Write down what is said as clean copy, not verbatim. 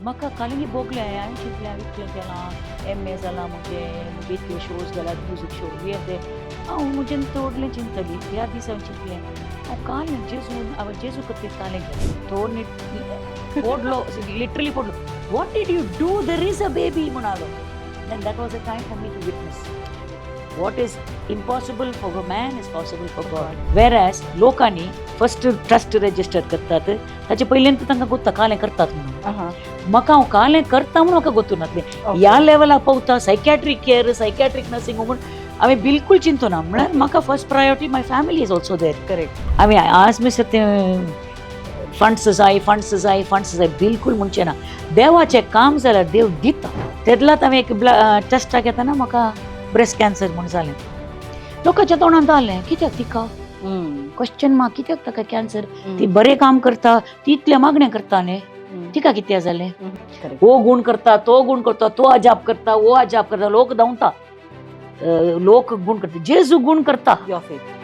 म्हाका कालिंगी भोगलें. हांवें चिंतलें, हांवें इतलें केलां, एमए जालां म्हजें, इतले शोज जाल्यात, म्युजीक शो हे ते. हांव म्हजेन तोडलें चिंतली. ह्या दीस हांवें चिंतलें, हांव काल जेजू, हांवें जेजू खातीर कालें केलें. तो पडलो, लिटरली पडलो. "What did you do? There is a baby," म्हणालो. Then that was a time for me to witness what is impossible for a man is possible for God. Whereas लोकांनी फर्स्ट ट्रस्ट रजिस्टर करतात, ताचे पयलीं तांकां गोत्ता कालें करतात म्हणून. म्हाका हांव कालें करता म्हणून म्हाका गोत्तू नासलें. ह्या लेवलाक पावता, सायकॅट्रीक केअर, सायकॅट्रीक नर्सिंग म्हूण हांवें बिलकूल चिंतू ना. म्हळ्यार म्हाका first priority, my family is also there. हांवें आज मिसर ते फंड्स जाय, फंड्स जाय, फंड्स जाय, बिलकूल म्हणचें ना. देवाचें काम जाल्यार देव दिता. तेदलात हांवें एक टेस्टाक येतना म्हाका ब्रेस्ट कॅन्सर म्हूण जालें. लोकांच्या तोंडांत आसलें, कित्याक तिका, क्वेश्चन मार्क, कित्याक ताका कॅन्सर? ती बरें काम करता, ती इतलें मागणें करता न्ही, तिका कित्याक जालें? हो गुण करता, तो गुण करता, तो अजाप करता, वो अजाप करता, लोक धांवता, लोक गुण करता, जेजू गुण करता. Your faith.